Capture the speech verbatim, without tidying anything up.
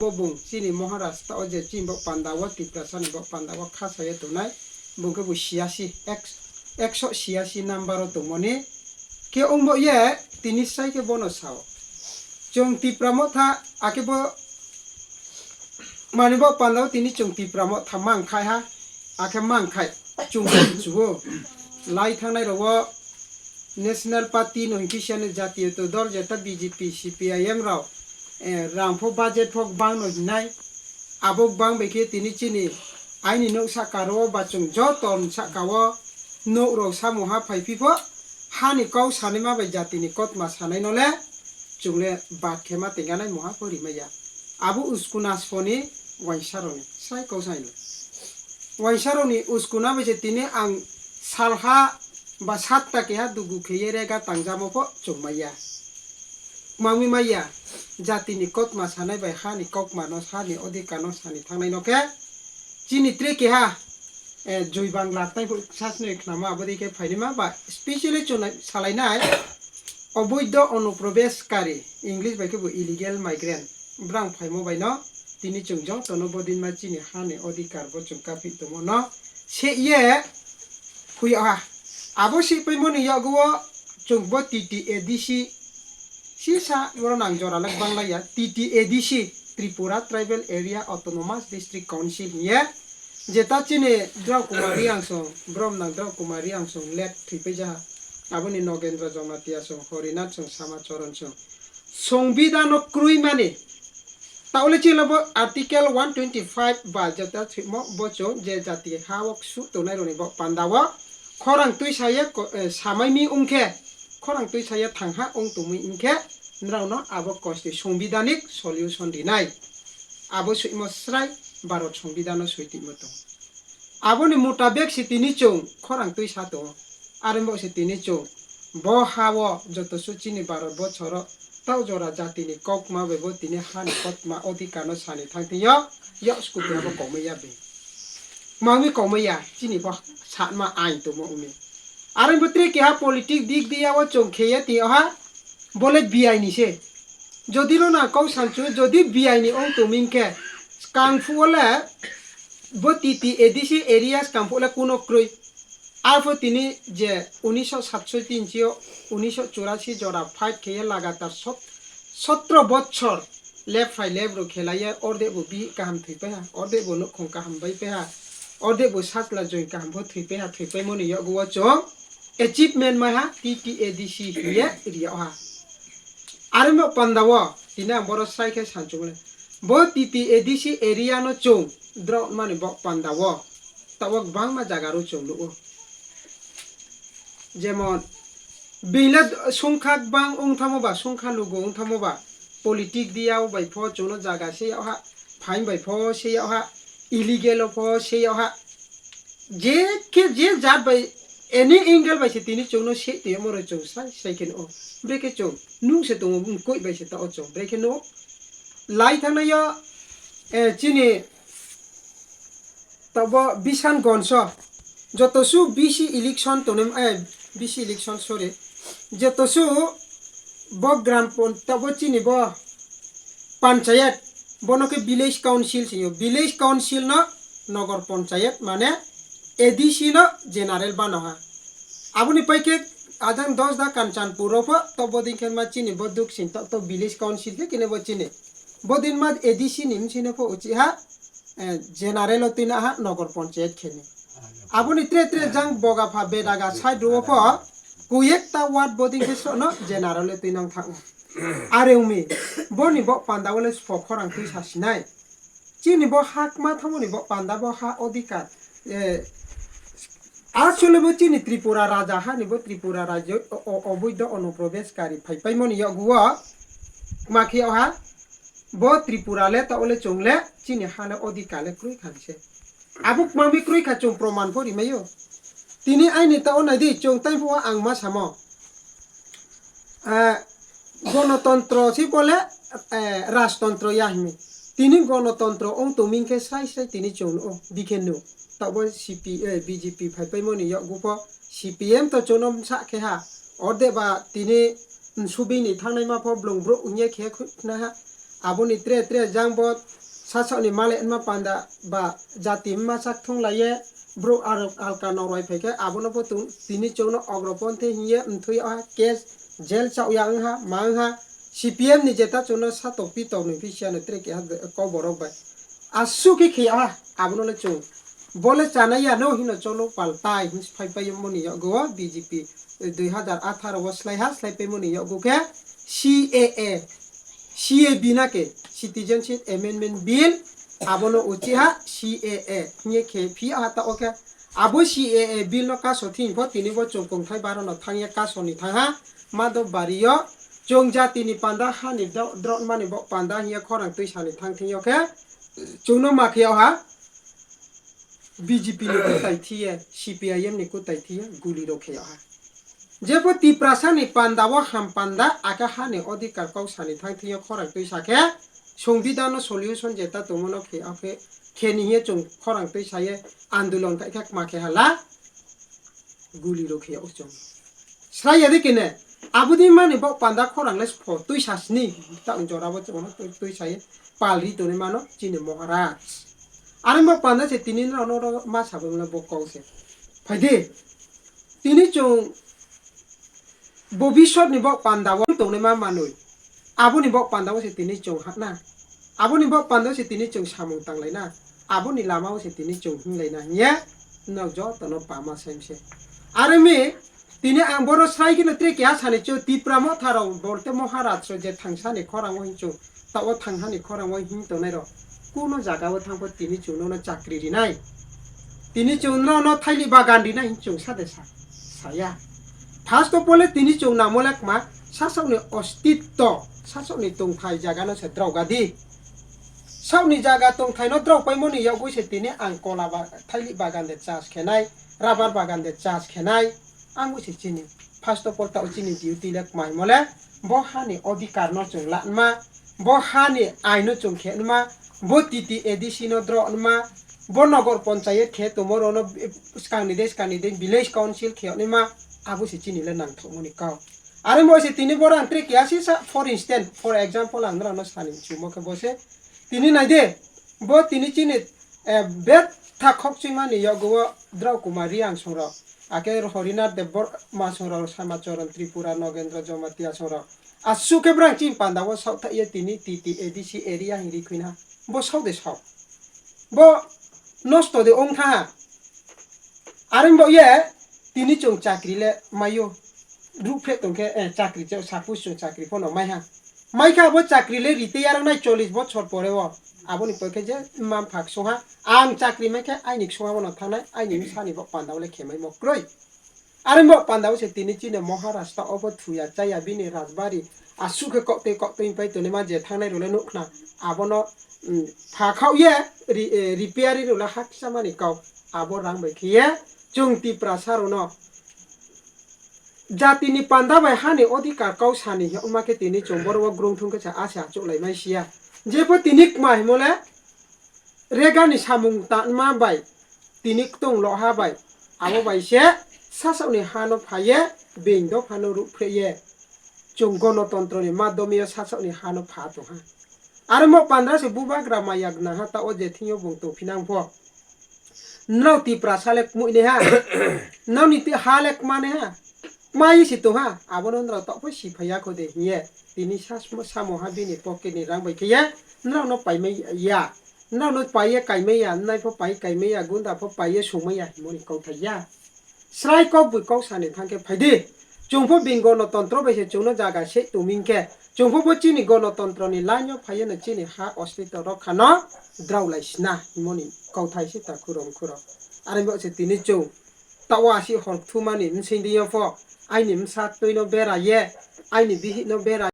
bo bung chini Maharashtra o je chini bo panda o Tiprasa ni bo panda o kha saya tongnai, bung khe bo siyasi ek-, ekso siyasi number o tongmani khe wngbo ye tini sai khe bono sao. Chwng Tipra Motha akhe bo mani bo panda o tini chwng Tipra Motha mang khai ha, akhe mang khai chwng chuo lai thangnai rwo. National Party no hinkhe siya ni jatiyo to dol jeta B J P, C P I M rok, eh, rang pho budget pho bang no hinai. Abo bang bai khe tini chini aini nok saka ro ba chwng joto saka o nok rok samung ha phai phi pho hani kok sanai ma bai jati ni kotma sanai no le chwng le bad khe ma tengga nai mungha pho ri maya. Abo uskuna soni waisa rok ni sai kok sai no. Waisa rok ni uskuna bai se tini ang salha ba satta keha dugu khe ye rega tangjamo pho chwng maya. Mami maya, jati ni kotma sanai bai ha ni kokma no, ha ni odhikar no sani thangnai no khe chini tre keha, eh, jui bang lak tai pho sasnoi khnama abo dei khe phaini ma ba specially chwng salai nai oboidho onuprobeshkari, English bai khe bo illegal migrant, brang phaimo bai no tini chwng joto no bodin ma chini ha ni odhikar bo chwng kaphi tongmo no se ye. Huya ha. Abo si paimoni yago o chwng bo T T A D C sisa oro nang jora lek bang laiya. T T A D C, Tripura Tribal Area Autonomous District Council hiye. Jeta chini Drau Kumar Riang song, brom nang Drau Kumar Riang song let thwi paija ha. Aboni Nogendra Jamatia song, Horinath song, Sama Choron song. Songbidano krwi mani. Taole chini bo Article one twenty five ba jeta thwimo bo chwng je jati ha o su tongnai roni bo panda o khorang twi saye ko-, eh, samai mi wngkhe, khorang twi saye thangha wng tongwi wngkhe, nrao no abo kosti songbidhanik solution rinai. Abo swimo srai Bharat songbidhano swi tongmo tong. Aboni mutabek se tini chwng khorang twi sa tongo. Arembo se tini chwng bo ha o joto su chini Bharat bochoro tau jora jatini kokma bai bo tini hani kotma odhikar no sani thang thing yo, yok skuti abo komai ya be. Mangwi komai ya, chini bo satma ain tongmo umi. Arembo tre keha politik dik diya o chwng kheya ti oha, bole biyai ni se. Jodi lo na kok sanchu, jodi biyai ni ong tuming khe, kangphu o le bo T T A D C areas kangphu o le kuno krwi. Arpho tini je unisho satsoi tin chio, unisho churasi jora fight kheye lagatar sot-, sotro bochor left right left ro khelaiya, orde bo bihik kaham thwi paiha, orde bo nukhung kaham bai paiha, orde bo sajla join kaham bo thwi paiha, thwi paimoni yago o chwng achievement maiha T T A D C hiye riya ha. Arembo panda o tini ang boro sai khe sanchumani. Bo T T A D C area no chwng drop mani bo panda o. Tabok bangma jaga rw chwng nugo. Jemon, bini le songkha bang wngthamo ba, songkha lugo wngthamo ba, politik diya o bai pho chwngno jaga se yao ha, phain bai pho se yao ha, illegal o pho se yao ha. Je khe je jat bai, any angle bai se tini chwngno se twi omo rw chwng sai sai khe nugo. Brekhe chwng nung se tongo, bwkoi bai se ta o chwng brekhe nugo. Lai thangnai o, eh, chini Tabo Bishan Gonso, joto su B C election tonem, eh, B C election, sorry. Joto su bo gram pon-, tabo chini bo panchayat, bono khe village council sio. Village council no nogor panchayat, mane A D C no general bano ha. Aboni pai khe ajang dos da Kanchanpur o pho, to bodin khe ma chini bo duk sin to, to village council khe kene bo chini. Bodin ma A D C ni msino pho uchi ha, eh, general o twi na ha nogor panchayat kheni. Aboni tre tre jang Bogapha, Bedaga side ro pho kuyek ta ward bodin khe so no general o twi nang thang. Are umi boni bo panda wale spo khorang twi sa sinai. Chini bo hakma thangmani bo panda bo ha odhikar. Eh, actually bo chini Tripura raja hani bo Tripura rajyo o, o, oboidho onuprobeshkari phai paimoni yaguo. Ma khe ha bo Tripura le ta ole chwng le chini ha le odhikar le kroi kha se. Abo mami kroi kha chwng proman pho rimayo. Tini aini ta o nai di chwng tai pho ang ma samo. Eh, Gonotontro si bole, eh, rajtontro ya himi. Tini gonotontro ong tongming khe srai srai tini chwng o dikhe nu. Tabo C P, eh, B J P phai paimoni yokgu pho C P M to chwngno msa khe ha. Orde ba tini subini thangnai ma pho blong bro ungya khe khna ha. Aboni tre tre jang bo sasakni male wngma panda ba jati wngma sak thung laiye, bro ar alka norwai phaikhe abono bo tong tini chwngno ogroponthe hiye mthwi oha case jail chao ya wngha ma wngha. C P M ni jeta chwngno satok pitok ni phisiya no tre keha kok borok bai aswk khe khiya ha abono le chwng bole chanai ya no hino cholo paltai hin phai pai moni yago B J P dui hazar atharo o slai ha slai pai moni yago khe C A A C A B na khe Citizenship Amendment Bill abono uchi ha C A A hiye khe phi ha ta o khe abo C A A bill no kaso thing pho tini bo chwng kongthai baro no thang ya kaso ni thang ha ma do bari yo chwng jati ni panda ha ni do drot mani bo panda hiye khorang twi sani thang thing yo khe chwng no ma khe ha B J P ni kutai thiye, C P I M ni kutai thiye, guli rok khe ha. Jebo Tiprasa ni panda o ham panda, aka ha ni odhikar kok sani thang thiye khorang twi sa khe, Songbidan no solution jeta tongmo no khe, khe, khe ni hiye chwng khorang twi saye andolon khai khe ma khe hala, guli rok khe o chwng. Srai ya de kene, abudi mani bok panda khorang le pho twi sasni, ta jora bo chwng twi, twi saye, palri toni mano chini Maharaj. Ani bok panda se tini no no ma sabung le bok kong se. Phaidi, tini chwng bobisot ni bok panda o tongni ma manui. Aboni bok panda o se tini chwng hakna. Aboni bok panda o se tini chwng samung tanglaina. Aboni lama o se tini chwng hinlaina hiye, no joto no pama saimse. Aremi, tini ang boro srai kheno tre keha sani cho Tipra motha rok bolte Maharaj so je thangsani khorang o hinchung. Ta o thanghani khorang o him tongnai rok kuno jaga o thangpho tini chwng nono chakri rinai. Tini chwng nono thaili bagan rinai hin chwng sade sa, saya. First of all tini chwng namo le kma sasok ni ostitto, sasok ni tongthai jaga no se drogadi. Saok ni jaga tongthai no drog paimoni yogwi se tini ang kola ba-, thaili bagan de chas khenai, rubber bagan de chas khenai. Ang bo se chini. First of all, ta chini duty le kmai mole. Bo hani odhikar no chwng lanma, bo hani ain no chwng khenma, bo T T A D C no droknma, bo nogor ponchayet khe tomorrow no, eh, skang ni de, skang ni de village council khe onima, abo se chini le nangthokmani kau. Are mo se tini boro ang tre kiya si sa, for instance, for example, ang norok no sani chumo khe bo se. Tini nai de, bo tini chini, eh, betha khokchwimani yogo o Drau Kumar Reang songrok, ake Horinath Debbarma songrok, Samacharan Tripura, Nogendra Jamatia songrok. Aswk khe brang chini panda o saohthaye tini T T A D C area hinwi khwina. Bo saode sao. Bo nosto de ongtha. Are bo ye tini chwng chakri le maio. Rukphe tongkhe, eh, chakri che, suppose chwng chakri phano maiha. Maikha abo chakri le retire wngnai chollish bochor pore o. Aboni pore khe je mma mpha ksungha. Ang chakri maikhe aini ksungha bono thangnai, aini bwsani bo panda le khemai mo kroi. Are bo panda se tini chini Maharashtra obo thuya chaya bini rajbari. Aswk khe kok tei kok tei pai toni ma je thangnai role nukhna. Abono, mm, pha khao ye ri-, eh, repair role haksa mani kau. Abo rang bai khe ye chwng Tiprasa rok no jatini panda bai hani odhikar kau sani hwnma khe tini chwng boro o grung thung khe sa ase achuk lai mai sia. Jepho tini kma himo le regani samung tanma bai tini ktong loha bai abo bai se sasakni hano phaiye being dophano rukphreye chwng gonotontro ni madhyome o sasakni hano pha tongha. Aro mo pandra se bubagra maya gwnangha ta o je thing yo bung tong phinang pho. Nrao Tiprasa le kmui ne ha. Nrao ni ti ha le kma ne ha. Kmai si tong ha. Abono nrao tok phai si phai ya kho de hiye. Tini sa samo ha bini pocket ni rang bai khe ye. Nrao no pai mai ya. Nrao no pai ye kai mai ya. Nai pho pai kai mai ya. Gunda pho pai ye sung mai ya. Himoni kok thai ya. Srai kok bui kok sani thang khe phai di. Chwng pho bini gonotontro bai se chwng no jaga se tongming khe. Chwng pho bo chini gonotontro ni line o phai no chini ha ostitto rok khano drao lai sina himoni kauthai se ta khurong khuro. Are bo se tini chwng ta o asi hor thumani bwsing di yo pho aini bwsa twi no bera ye aini bihik no bera